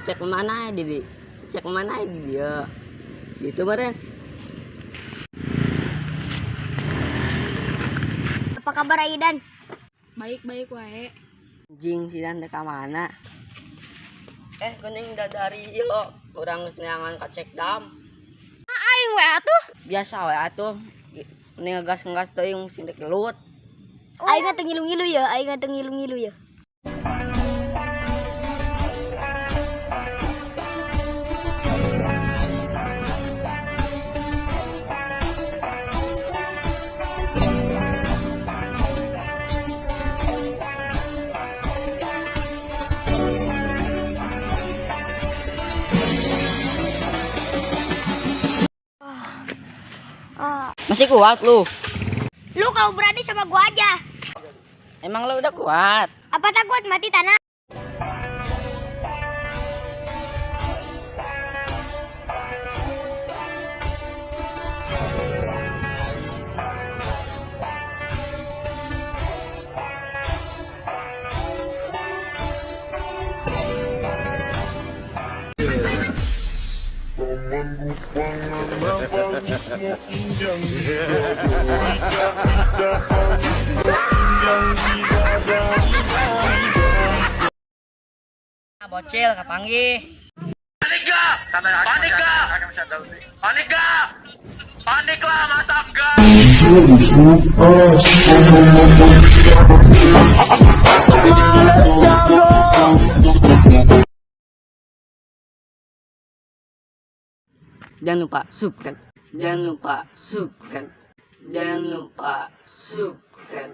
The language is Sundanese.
Cek mana ya di cek mana ya di dia. Gitu meren. Apa kabar Aidan? Baik-baik wae. Anjing si Dan ka mana? Kuning dari yo, urang geus neangan ka cek dam. Aing we atuh. Biasa we atuh. Mending ngegas-ngegas teuing sing dek gelut. Aing teu ngilu-ngilu ya, aing teu ngilu-ngilu ya. Masih kuat lu. Lu kalau berani sama gua aja. Emang lu udah kuat? Apa takut mati tanah? Bocil kapanggih. Jangan lupa subscribe. Jangan lupa subscribe. Jangan lupa subscribe.